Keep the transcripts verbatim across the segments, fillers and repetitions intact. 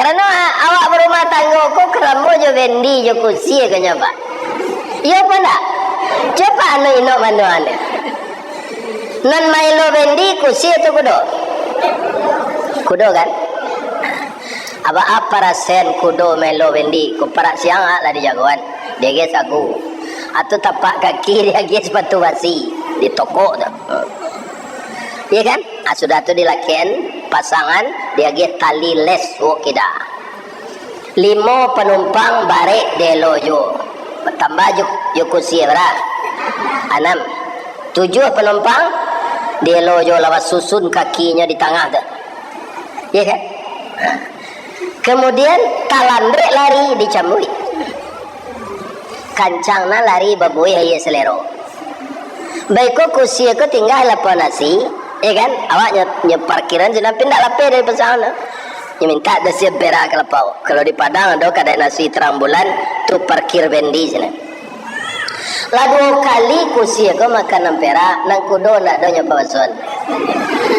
Karano a-, awak barumah tanggo ko karamo jo bendi jo kusie ko nyo, Pak. Iyo apo ndak? Cubo anu inok mano anu. Nan maelo bendi kusie tu kudo. Kudo kan? Aba apa rasen kudo maelo bendi, ko parak siang ah lah dijagoan. Diagiah sagu. Atau tapak kaki diagiah sepatu basi di toko tu. Iya kan? Ah, sudah tu dilaken pasangan, diagiah tali les wok kida. Limo panumpang barek dielo jo. Tambah jo, jo kusie bara. Anam. Tujuah panumpang dielo jo lawas susun kakinyo di tangah tu. Iya kan? Kemudian talambrek lari dicambuik. Kancang na lari babuih aia salero. Baiko kusie ko tingga lapau nasi, ya kan? Awak nyo, nyo parkiran sinan pindah lapeh dari pasangan tu. Nyo mintak dasiap perak ka lapau. Kalau di Padang ado kadai nasi tarang bulan, tu parkir bendi sinan. Lah duo kali kusie ko makan nan perak, nan kudo ndak ado nyo pabasuan.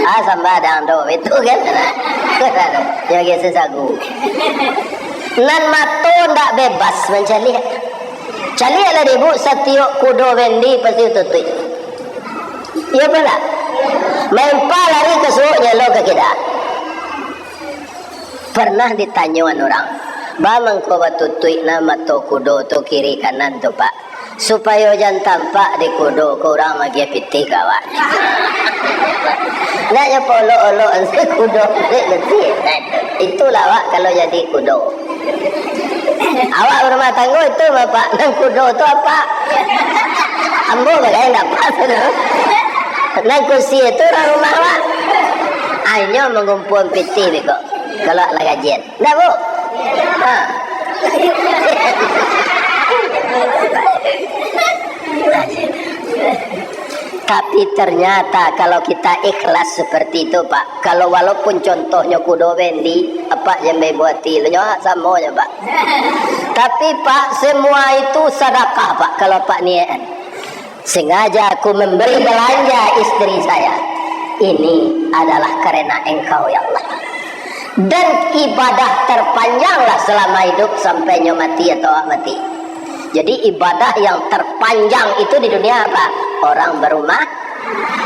Ah, sambah dang do, itu kan? Nyo geser sagu. Nan mato ndak bebas mancaliak. Caliaklah dek ibu, satiok kudo bendi pasti tutuik. Iyo apo ndak? Main pa lari ka suok, nyalo ka kida. Pernah ditanyoan urang, "Ba mangko batutuik na mato kudo tu kiri kanan tu, Pak?" "Supayo jan tampak di kudo ko urang magiah pitih ka awak." Nak nyo polok-olok kudo, itulah awak kalau jadi kudo. Awak barumah tanggo itu, Bapak, nan kudo tu apa? Ambo bagai ndak pas tu. Nan kusie tu urang rumah awak. Inyo manggumpuan pitih beko. Kalau lah gajian. Ndak, Bu? Ha. Tapi ternyata kalau kita ikhlas seperti itu, Pak, kalau walaupun contohnyo kudo bendi, apak jan baibo ati, nyo samo nyo, Pak. Tapi, Pak, semua itu sadakah, Pak, kalau Pak niat. Sengaja aku memberi belanja istri saya. Ini adalah karena Engkau, ya Allah. Dan ibadah terpanjanglah selama hidup sampai nyo mati atau awak mati. Jadi, ibadah yang terpanjang itu di dunia apa? Orang berumah.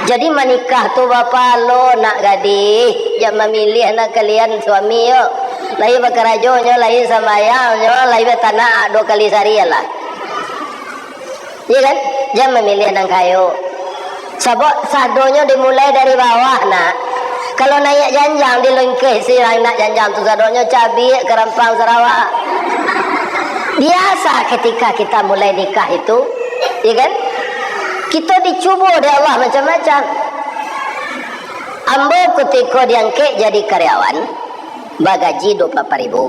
Jadi, manikah tu bapahalo, nak gadih, jan mamiliah nak kalian suami, yo. Lai bakarajo nyo, lai sambayang nyo, lai batanak duo kali sahari lah. Iya kan? Jan mamiliah nan kayo. Sabab sadonyo dimulai dari bawah, nak. Kalau naiak janjang, dilingkeh si anak janjang tu sadonyo, cabiak, karampang, sarawak. Biasa ketika kita mulai nikah itu, iya kan? Kita dicubo dek Allah macam-macam. Ambo kutiko diangkek jadi karyawan, bagaji dua puluh lapan ribu.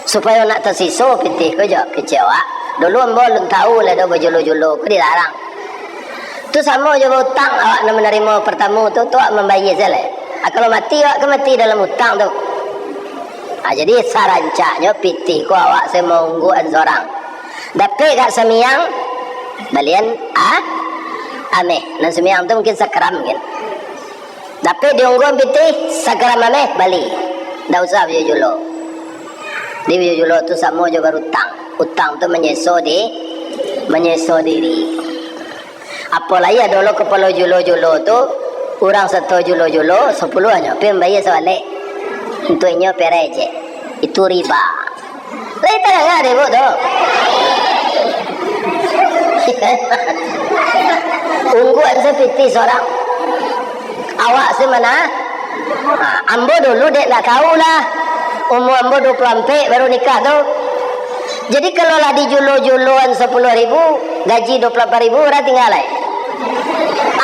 Supayo nak tasiso pitih ko jo kecek awak. Dulu ambo alun tau lai do bajulo-julo ko dilarang. Tu samo jo bautang, awak nan manarimo partamo tu, tu awak mambayia sajo lai. Ah, kalau mati, awak kan mati dalam utang tu. Ah, jadi sarancaknyo pitih ko awak se maungguan sorang. Dapek gak samiang, balian, ah, ameh. Nan samiang tu mungkin sagram mungkin. Tapi diungguan pitih, sagram ameh, bali. Ndak usah bajulo-julo. Di bajulo-julo tu samo jo barutang. Utang tu manyeso di, manyeso diri. Apolai ado lo kapalo julo-julo tu, urang sato julo-julo, sapuluahnyo, pi mambayia sabalek. Untuak inyo perai je. Itu riba. Lai tadanga dek ibu tu? Ungguan sapitih sorang. Awak se ma? Ha, ambo dulu dek ndak tau lah. Umua ambo dua puluah ampek baru nikah tu. Jadi kalau lah dijulo-juloan sapuluah ribu, gaji dua puluah ampek ribu, urang tingga lai.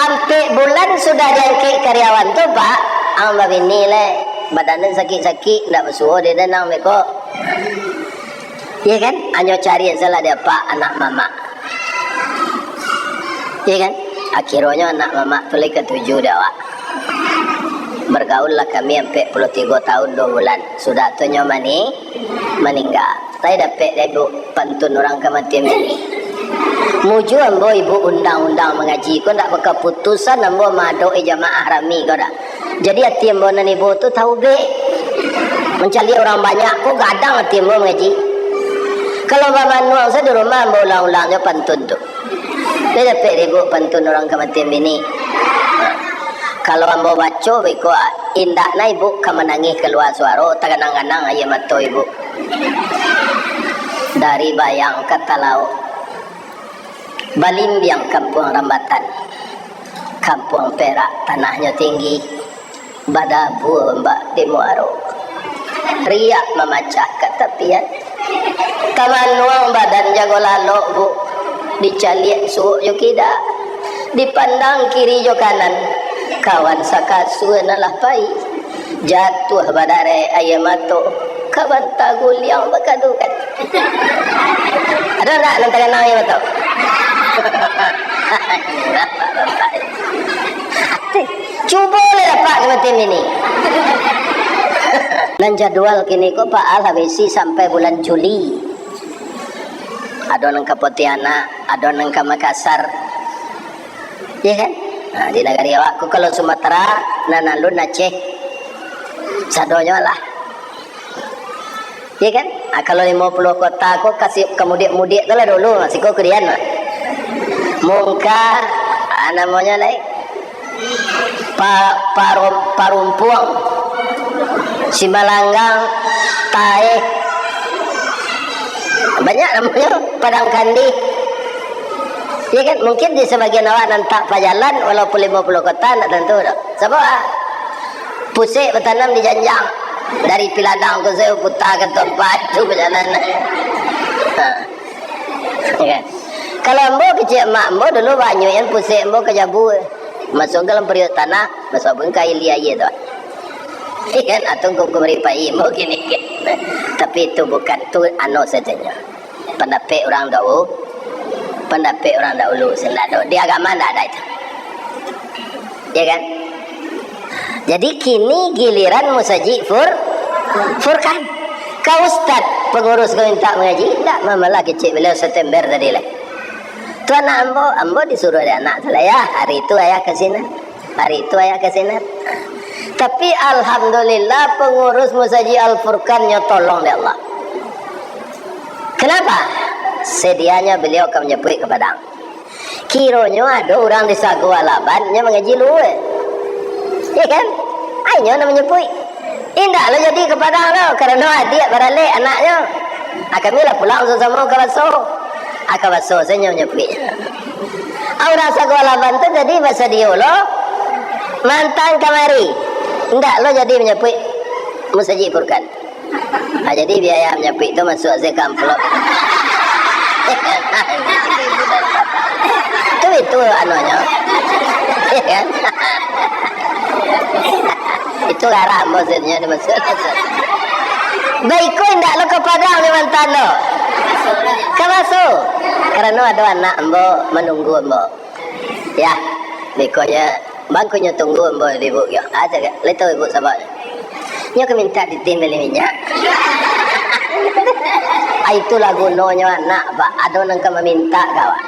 Ampek bulan sudah diangkek karyawan tu, Pak, ang babini lai. Badan den sakik-sakik, ndak basuo dek den ang beko. Iya kan? Anyo cari salah dek apak anak mamak. Iya kan? Akhironyo anak mamak tu lai katuju dek awak. Bergaullah kami ampek puluah tigo tahun dua bulan. Sudah tu nyo mani-, maningga. Lai dapek dek ibu pantun urang kamatian bini. Mujua ambo ibu undang-undang mangaji ko ndak bakaputusan ambo maadok-i jamaah rami ko dak. Jadi ati ambo nan ibo tu taubek. Mancaliak urang banyak ko gadang ati ambo mangaji. Kalau bamanuang sajo di rumah, ambo ulang-ulang jo pantun tu. Lai dapek dek ibuk pantun urang kamatian bini. Kalau ambo baco beko, indak na ibuk ka manangih kalua suaro, taganang-ganang aia mato ibuk. Dari Bayang ka Talauk, balimbiang Kampuang Rambatan, Kampuang Perak tanahnyo tinggi, badabua ombak di muaro. Riak mamacah ka tapian. Tamanuang badan jago lalok, Buk. Dicaliak suok jo kida. Dipandang kiri jo kanan. Kawan sakasua nan lah pai. Jatuah badareh aia mato. Ka banta guliang bakadukan. Ado ndak nan taganang aia mato? Cubo lah dapat kamatian bini. Nan jadual kini ko Pak Al habisi sampai bulan Juli. Ado nan ka Pontianak, ado nan ka Makassar. Iya kan? Nah, di nagari awak ko kalau Sumatera, nan alun Aceh. Sadonyo lah. Iya kan? Ah, kalau limo puluah kota ko kasi ka mudiak-mudiak tu lah dulu, siko kurian lah. Mungka, ah, namonyo lai, Pa-, Parum-, Parumpuang, Simalanggang, Taeh. Banyak namonyo, Padang Kandi. Iya kan? Mungkin di sabagian awak nan tak pajalan, walaupun limo puluah kota, ndak tantu doh. Sabab, ah, pusek batanam di janjang. Dari Piladang ko sajo puta ka Tuampak tu bajalanan. Ha. Ya kan? Kalau ambo kecek amak ambo dulu banyak yang pusek ambo ka Jabu. Masuk dalam periuk tanah, masuk pun ka ilia aia tu. Ya kan? Atau kau kemari pai ambo kini. Tapi itu bukan tu ano sajanyo. Pandapek urang dahulu, pandapek urang dahulu, sandado. Di agama ndak ada itu. Ya kan? Jadi, kini giliran Musajik Fur-, Furkan. Ka ustad pangurus ko mintak mangaji, ndak mamalah kecek baliau September tadi lah. Tu anak ambo, ambo disuruah dek anak tu lah, "Ya, hari tu ayah ka sinan. Hari tu ayah ka sinan." Tapi, alhamdulillah, pangurus Musajik Al-Furkan nyo tolong dek Allah. Kenapa? Sedianyo baliau ka manjapuik ka Padang. Kironyo ado urang di Sago Alaban, nyo mangaji luhua. Iya kan? Ai, nyo nan manjapuik. Indak lo jadi ka Padang lo, karano adiak baralek anaknyo. Ah, kami lah pulang samo-samo ka Baso. Ah, ka Baso sajo nyo manjapuik. Ah, urang Sago Alaban tu jadi basadio lo maanta kamari. Indak lo jadi manjapuik Musajik Furkan. Ah, jadi biaya manyapuik tu masuak se ka amplop. Tu itu anonyo. Ya kan? Itu garah ambo sebenarnya dimasuak. Baiko indak lo ka Padang di mantan lo. Ka Baso. Karano ado anak ambo manunggu ambo. Ya, beko nyo, bangku nyo tunggu ambo di ibuk yo. Ah, cakap, lai tau ibuk sababnyo. Nyo ka mintak pitih bali minyak. Ah, itulah gunonyo anak, Pak. Ado nan ka mamintak ka awak.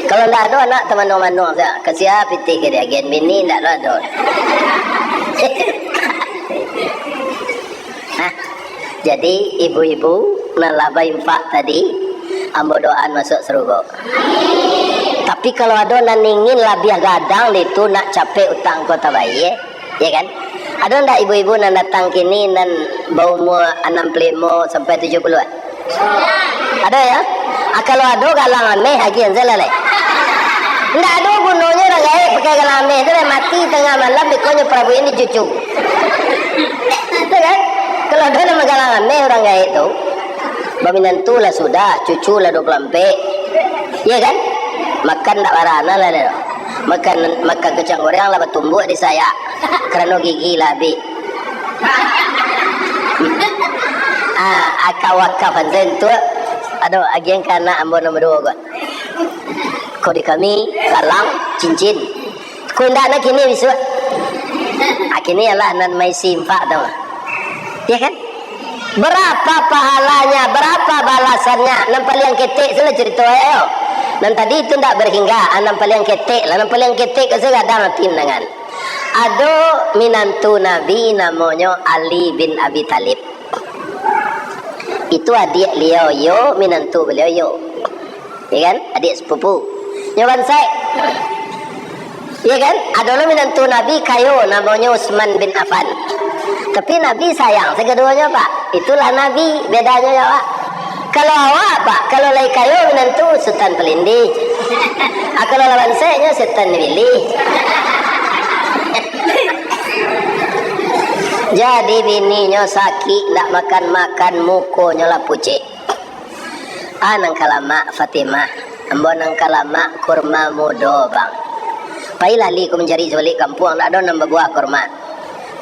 Kalau ndak ado anak, tamanuang-manuang sajo. Ka sia pitih ka diagian bini, ndak ado. Nah, jadi ibu-ibu nan lah bainfak tadi, ambo doaan masuak sarugo. Tapi kalau ado nan ingin labiah gadang itu nak capek utang ko tabayie, ya kan? Ado ndak ibu-ibu nan datang kini nan baumua anam puluah limo sampai tujuah puluah? Ado ya? Ah, kalau ado galang ameh agiah salah lai. Ndak ado gunonyo urang gaek pakai galang ameh tu lai, mati tangah malam beko nyo parabuik di cucu. Betul kan? Kalau ado nan bagalang ameh urang gaek tu, baminantu lah sudah, cucu lah duo puluah ampek. Iya kan? Makan ndak barana lah dah. Makan, makan kacang goreng lah batumbuak di sayak. Karano gigi lah abih. Ah, akak wakaf anten tu, aduh, agian ka anak ambo nomor duo ko. Ko di kami, galang, cincin. Ko indak nak kini bisuak. Ah, kini ialah nan maisi infak tu. Ya kan? Berapa pahalanya, berapa balasannya? Nan paliang ketek tu lah cerita, ayo. Nan tadi itu ndak berhingga, ah, nan paliang ketek lah, nan paliang ketek kasi gadang ati undangan. Ado minantu Nabi namonyo Ali bin Abi Thalib. Itu adiak liau yo, minantu baliau yo. Ya kan? Adiak sepupu. Nyo bansaik. Ya kan? Ado lo minantu Nabi kayo namonyo Utsman bin Affan. Tapi Nabi sayang sakaduonyo, Pak. Itulah Nabi, bedanyo jo awak. Kalau awak, Pak, kalau lai kayo minantu, Sutan Palindih. Ah, kalau lah bansaiknyo, Sutan Bilih. Jadi bininyo sakik, ndak makan-makan, mukonyo lah pucek. Ah, nan ka lamak, Fatimah. Ambo nan ka lamak kurma mudo, Bang. Pailah Ali ko mancari sabalik kampuang, ndak ado nan babuah kurma.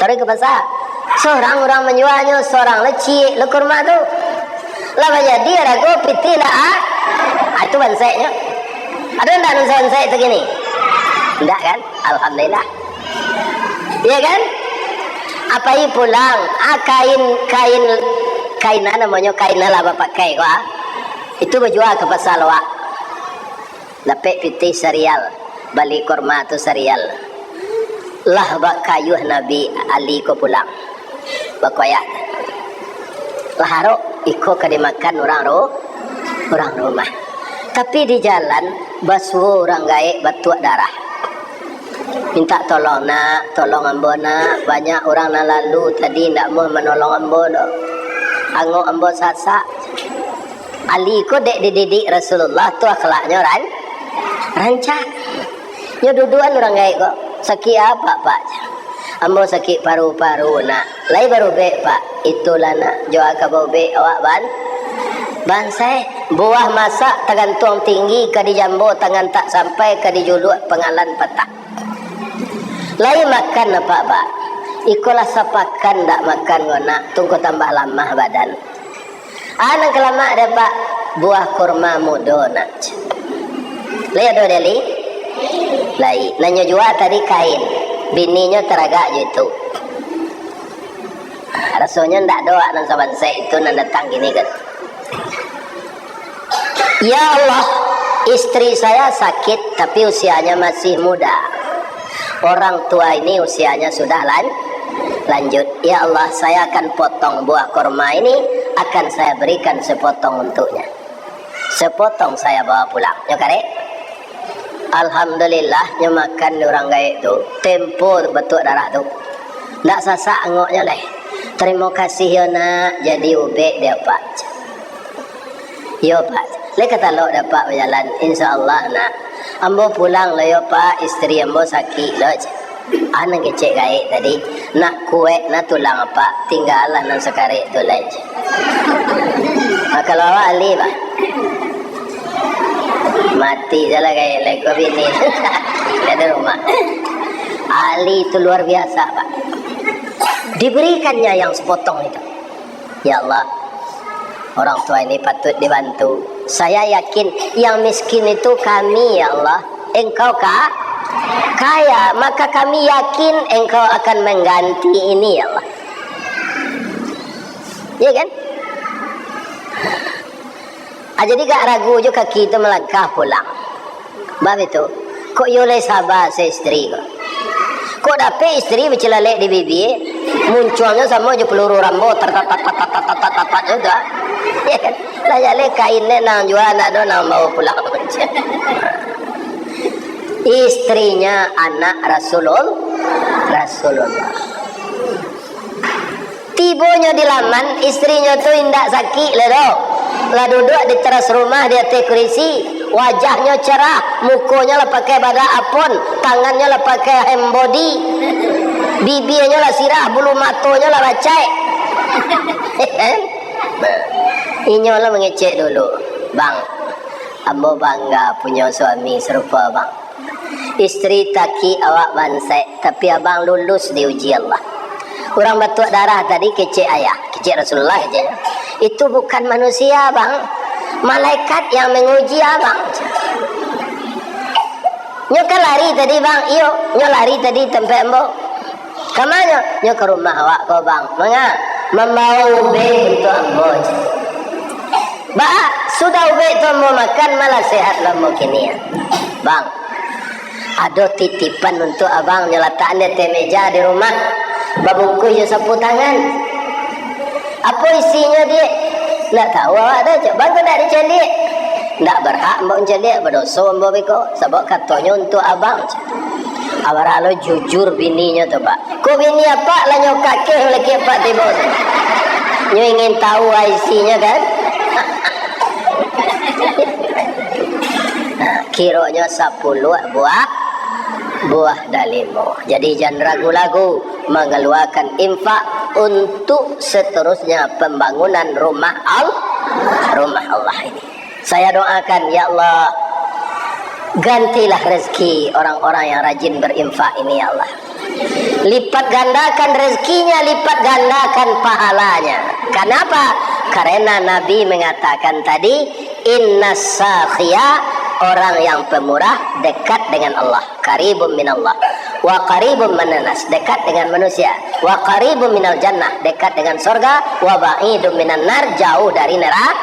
Taruih ka pasa. Sorang urang manjualnyo, sorang lo ciek lo kurma tu. Lah bajadi arago pitih lah, ah. Ah, itu bansaiknyo. Ado ndak nan sabansaik tu kini? Ndak kan? Alhamdulillah. Iya kan? Apai pulang, ah, kain, kain, kain a namonyo, kain a lah bapakai ko, ah. Itu bajua ka pasa Loak. Dapek pitih sarial, bali kurma tu sarial. Lah bakayuah Nabi Ali ko pulang. Bakoyah. Lah arok, iko ka dimakan urang ru-, urang rumah. Tapi di jalan, basuo urang gaek batuak darah. Mintak tolong, "Nak, tolong ambo, nak. Banyak urang nan lalu tadi ndak amuah manolong ambo doh. Angok ambo sasak." Ali ko dek dididik Rasulullah tu akhlaknyo ran-, rancak. Nyo duduakan urang gaek ko. "Sakik apo, Pak?" "Ambo sakik paru-paru, nak." "Lai barubek, Pak?" "Itulah, nak. Jo a ka baubek awak ban-, bansaik. Buah masak tagantuang tinggi, ka dijambo tangan tak sampai, ka dijuluak pangalan patah." "Lai makan apak, Pak?" "Ikolah sapakan ndak makan ko, nak, tungko tambah lamah badan." "A nan ka lamak dek apak?" "Buah kurma mudo, nak." "Lai ado dek Ali?" "Lai." Nan nyo jua tadi kain, bininyo taragak jo itu. Rasonyo ndak ado awak nan sabansaik itu nan datang kini kan. "Ya Allah, istri saya sakit, tapi usianya masih muda. Orang tua ini usianya sudah lan-, lanjut. Ya Allah, saya akan potong buah kurma ini, akan saya berikan sepotong untuknya. Sepotong saya bawa pulang." Nyo karek. Alhamdulillah, nyo makan dek urang gaek tu. Tempo batuak darah tu. Ndak sasak angoknyo lai. "Tarimo kasih yo, nak, jadi ubek dek apak." "Iyo, Pak." "Lai ka talok dek apak bajalan?" "Insya Allah, nak." "Ambo pulang lo yo, Pak, istri ambo sakik lo," cek. A nan kecek gaek tadi, "Nak kuek na tulang apak, tinggalah nan sakarek tu lai," cek. "A, kalau awak Ali, Pak?" "Mati sajolah gaek lai ko bini." Dari rumah. Ali itu luar biasa, Pak. Diberikannya yang sepotong itu. Ya Allah, orang tua ini patut dibantu. Saya yakin yang miskin itu kami, ya Allah. Engkau ka-, kaya, maka kami yakin Engkau akan mengganti ini, ya Allah. Iya kan? Ah, jadi gak ragu jo kaki tu malangkah pulang. Bab itu, kok iyo lai saba se istri ko. Kok dapek istri bacilalek di bibia, muncuangnyo samo jo peluru Rambo, tar, tar, tar, tu, ah. Lah jaleh kain ne nang jua ndak ado nang bawa pulang. Istrinya anak Rasulul-, Rasulullah. Tibonyo di laman, istrinyo tu indak sakik lai doh. Lah duduak di teras rumah, di ateh kurisi. Wajahnyo cerah, mukonyo lah pakai badak apon, tangannyo lah pakai hand body, bibianyo lah sirah, bulu matonyo lah bacaik. Inyo lah mangecek dulu, "Bang, ambo bangga punyo suami sarupo abang." Istri taki awak bansaik, tapi abang lulus diuji Allah. Urang batuak darah tadi kecek ayah, kecek Rasulullah, keceknyo, "Itu bukan manusia, Bang. Malaikat yang menguji abang." "Nyo kan lari tadi, Bang?" "Iyo, nyo lari tadi tampek ambo." "Ka ma nyo?" "Nyo ka rumah awak ko, Bang." "Manga?" "Mambawa ubek untuak ambo." "Baa, sudah ubek tu ambo makan, malah sehat lo ambo kini, ah." "Bang, Ado titipan untuak abang, nyo latakan di ateh meja di rumah, babungkuih jo sapu tangan. Apo isinyo, Diak? Ndak tahu awak doh, cek. Bang, kok ndak dicaliak? Ndak berhak ambo mancaliak, badoso ambo beko, sabab katonyo untuak abang, cek. Awak lo jujur bininyo tu, Pak. Ko bini apak lah nyo kakeh laki apak tibo tu. Nyo ingin tahu isinyo, kan? Kironyo sapuluah buah, buah dalimo. Jadi, jan ragu-ragu mangaluakan infak untuk seterusnya pembangunan rumah Al-, rumah Allah ini. Saya doakan, ya Allah, gantilah rezeki orang-orang yang rajin berinfak ini, ya Allah. Lipat gandakan rezekinya, lipat gandakan pahalanya. Kenapa? Karena Nabi mengatakan tadi, "Inna sakhia, orang yang pemurah dekat dengan Allah, qaribun minallah, wa qaribun minan nas, dekat dengan manusia, wa qaribun minal jannah, dekat dengan sorga, wa ba'idun minan nar, jauh dari nera-,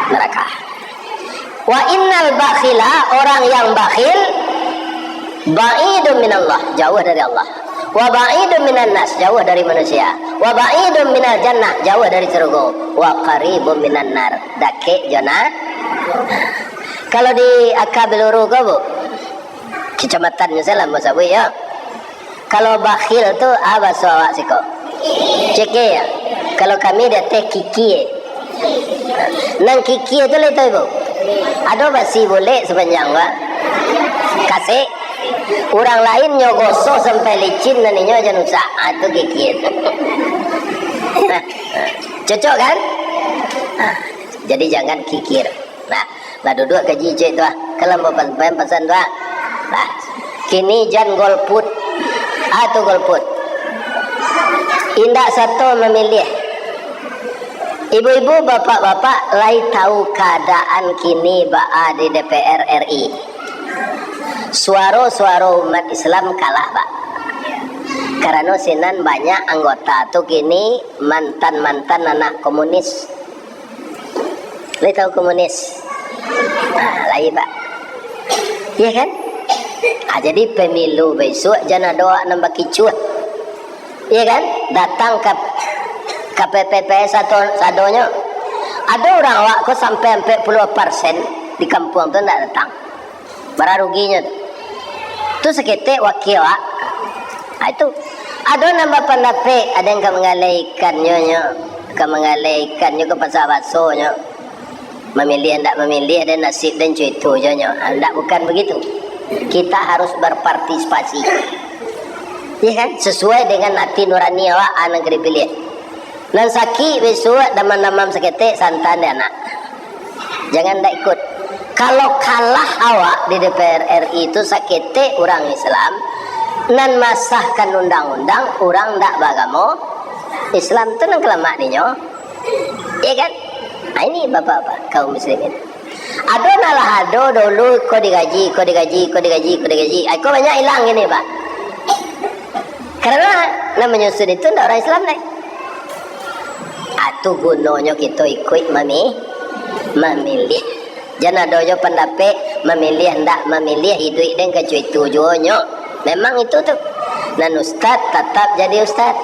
neraka." Wa innal bakhila, orang yang bakhil, ba'idun minallah, jauh dari Allah. Wa ba'idun minan nas, jauh dari manusia. Wa ba'idun minal jannah, jauh dari syurga. Wa qaribun minan nar, dakek jo na-. Kalau di Aka Beluru ko, Bu, kecamatan nyo salah mau sabuik, yo. Kalau bakhil tu, ah, bahaso awak siko? Cekeh, ya? Kalau kami di ateh kikie. Nan kikie tu lai tahu, Ibu? Ado basi bulek sapanjang, Pak. Kasek. Urang lain nyo gosok sampai licin, nan inyo jan usah. Ah, tu kikie tu. Nah, cocok, kan? Nah, jadi jangan kikir. Nah, lah duduak kaji cek tu, ah. Kalau mau pan-, pan-, pasan tu, ah. Nah, kini jan golput. Ah, tu golput. Indak sato mamiliah. Ibu-ibu, bapak-bapak, lai tahu kaadaan kini baa di D P R R I. Suaro-suaro umat Islam kalah, Pak. Karano sinan banyak anggota tu kini mantan-mantan anak komunis. Lai tahu komunis? Ah, lai, Pak. Iya, kan? Ah, jadi pemilu bisuak jan ado awak nan bakicuah. Iya, kan? Datang ka, ka P P P S atau sadonyo. Ado urang awak ko sampai ampek puluah persen di kampuang tu ndak datang. Bara ruginyo tu. Tu saketek wakil awak. Ha, itu. Ado nan bapandapek, ado nan ka manggalehkannyo nyo, ka manggalehkannyo ka pasa basonyo. Mamiliah ndak mamiliah, dan nasib den co itu jo nyo. Ha, ndak, bukan begitu. Kita harus berpartisipasi. Iya, kan? Sesuai dengan ati nurani awak, ha, nan ka dipiliah. Nan sakik bisuak, damam-damam saketek, santan dek anak. Jangan ndak ikut. Kalau kalah awak di D P R R I tu, saketek urang Islam, nan masahkan undang-undang, urang ndak baagamo Islam tu nan ka lamak dinyo. Iya, kan? Nah, ini bapak-bapak, kaum muslimin. Ado nan lah ado dulu, ko digaji, ko digaji, ko digaji, ko digaji. Ah, ko banyak ilang kini, Pak. Karano nan manyusun itu ndak urang Islam, deh. Ah, tu gunonyo kito ikuik mami-, mamiliah. Jan ado jo pandapek mamiliah ndak mamiliah, iduik den kacuik itu juo nyo. Memang itu tu. Nan ustad tatap jadi ustad.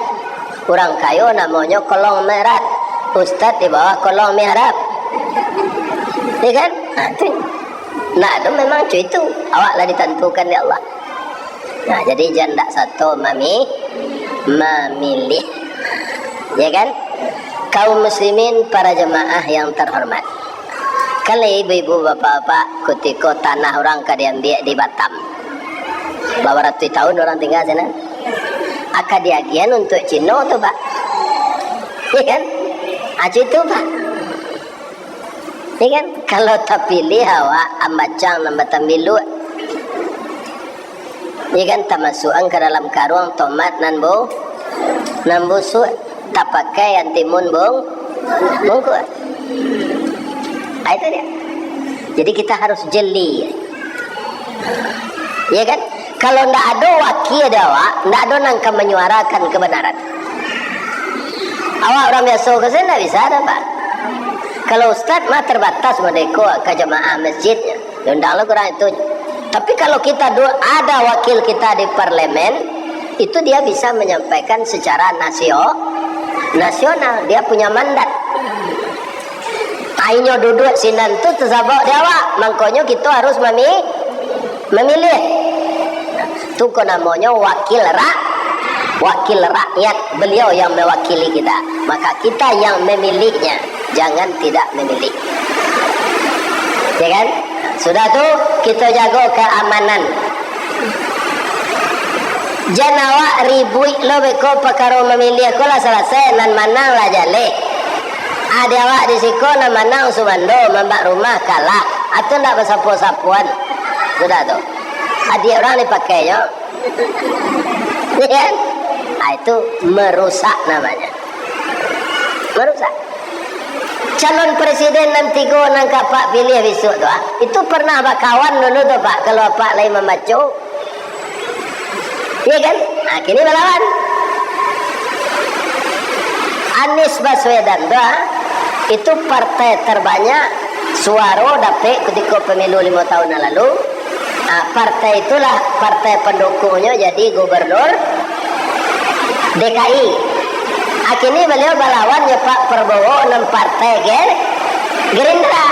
Urang kayo namonyo konglomerat. Ustad di bawah kolong mihrab. Iya, kan? Ha, tu. Nah, tu memang cuik itu. Awak lah ditantukan dek Allah. Nah, jadi jan ndak sato mami-, mamiliah. Ya, kan? Kaum muslimin, para jemaah yang terhormat. Kan lai ibu-ibu, bapak-bapak, kutiko tanah urang ka diambiak di Batam. Bara ratuih tahun urang tingga sinan. Aka diagiahan untuak Cino tu, Pak. Ya, kan? Acu itu, Pak. Ya, kan? Kalau tapiliah awak, ambacang nan batambiluak. Iya, kan, tamasuakan ka dalam karuang tomat nan bu-, nan busuak, tapakai antimun bung-, bungkuak. Ah, itu dia. Jadi kita harus jeli. Iya, kan? Kalau ndak ado wakil di awak, ndak ado nan ka manyuarakan kebenaran. Awak urang biaso ko sajo ndak bisa doh, Pak. Kalau ustad mah terbatas merdeka ka jamaah masjidnya. Diundang lo urang itu. Tapi kalau kita du-, ada wakil kita di parlemen, itu dia bisa menyampaikan secara nasio-, nasional. Dia punya mandat. Inyo duduak sinan tu tasabab di awak. Mangkonyo kito harus mami-, mamilih. Tu ko namonyo wakil ra-, wakil rakyat. Beliau yang mewakili kita. Maka kita yang memilihnya. Jangan tidak memilih. Ya kan? Sudah tu, kito jago keamanan. Jan awak ribuik lo beko pakaro mamiliah ko lah salasai, nan manang lah jaleh. Ade awak di siko nan manang sumando, mambak rumah kalah. Atau ndak basapo-sapoan. Sudah tu. Adiak urang dipakaianyo. Ya kan? Ah, itu merusak namanya. Merusak. Calon presiden nan tigo nan ka Apak piliah bisuak tu, ah, itu pernah bakawan dulu tu, Pak, kalau Apak lai mambaco. Iya kan? Nah, kini balawan. Anies Baswedan tu, ah, itu partai terbanyak suaro dapek kutiko pemilu limo tahun nan lalu. Ah, partai itulah partai pandukungnyo jadi gubernur D K I. Ah, kini baliau balawan jo Pak Prabowo nan partai Ger-, Gerindra.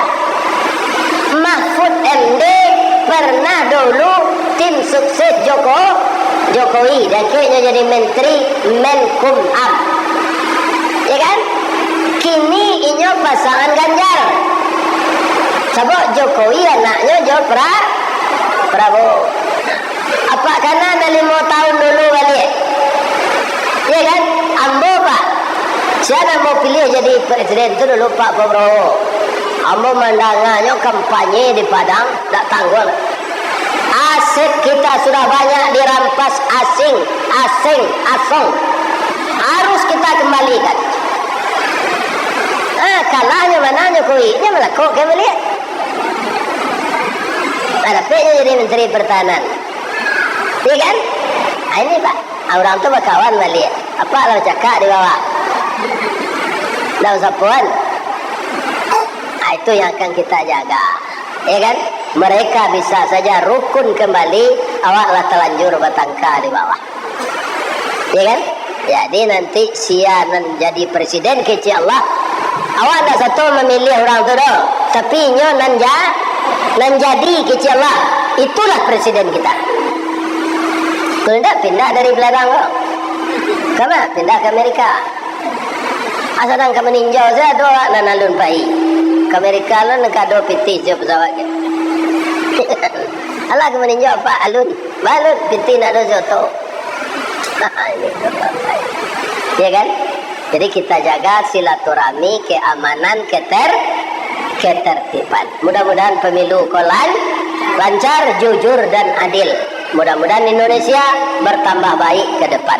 Mahfud M D pernah dulu tim sukses Joko-, Jokowi, dakeknyo jadi menteri Menkumham. Ya kan? Kini inyo pasangan Ganjar. Sabab Jokowi anaknyo jo Pra-, Prabowo. Apak kana nan limo tahun dulu baliak. Ya kan? Ambo, Pak. Sia nan ambo piliah jadi presiden tu dulu, Pak Prabowo. Ambo mandanganyo kampanye di Padang, dak tangguang. Aset kita sudah banyak dirampas asing, asing, asong. Harus kita kembalikan. Ah, kalahnyo manangnyo kuiknyo malakok ka baliak. Ah, dapeknyo jadi Menteri Pertahanan. Iya kan? Ah, ini, Pak. Ah, urang tu bakawan baliak. Apak lah bacakak di bawah. Dah basapoan. Ah, itu yang akan kita jaga. Ya kan? Mereka bisa saja rukun kembali, awak lah talanjur batangka di bawah. Ya kan? Jadi nanti sia nan jadi presiden kecek Allah, awak ndak sato mamiliah urang tu doh, tapi inyo nan ja-, nan jadi kecek Allah, itulah presiden kita. Kalau ndak, pindah dari Belarang ko. Kama? Pindah ka Amerika. Asa nan ka maninjau sajo ado awak nan alun pai. Ka Amerika lo nan ka ado pitih jo pesawat ko. Alah ka maninjau Pak alun. Balun pitih ndak ado sajo. Ya kan? Jadi kita jaga silaturahmi, keamanan, keter-, ketertiban. Mudah-mudahan pemilu ko lan-, lancar, jujur, dan adil. Mudah-mudahan Indonesia bertambah baik ke depan.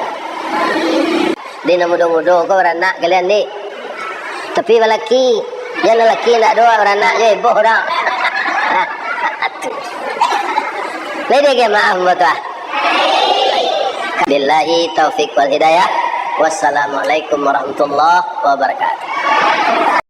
Di nan mudo-mudo ko baranak kalian, di. Tapi balaki, jan lalaki ndak doa baranak jo heboh dah. Lai dek maaf buat tuah. Billahi taufik wal hidayah. Wassalamualaikum warahmatullahi wabarakatuh.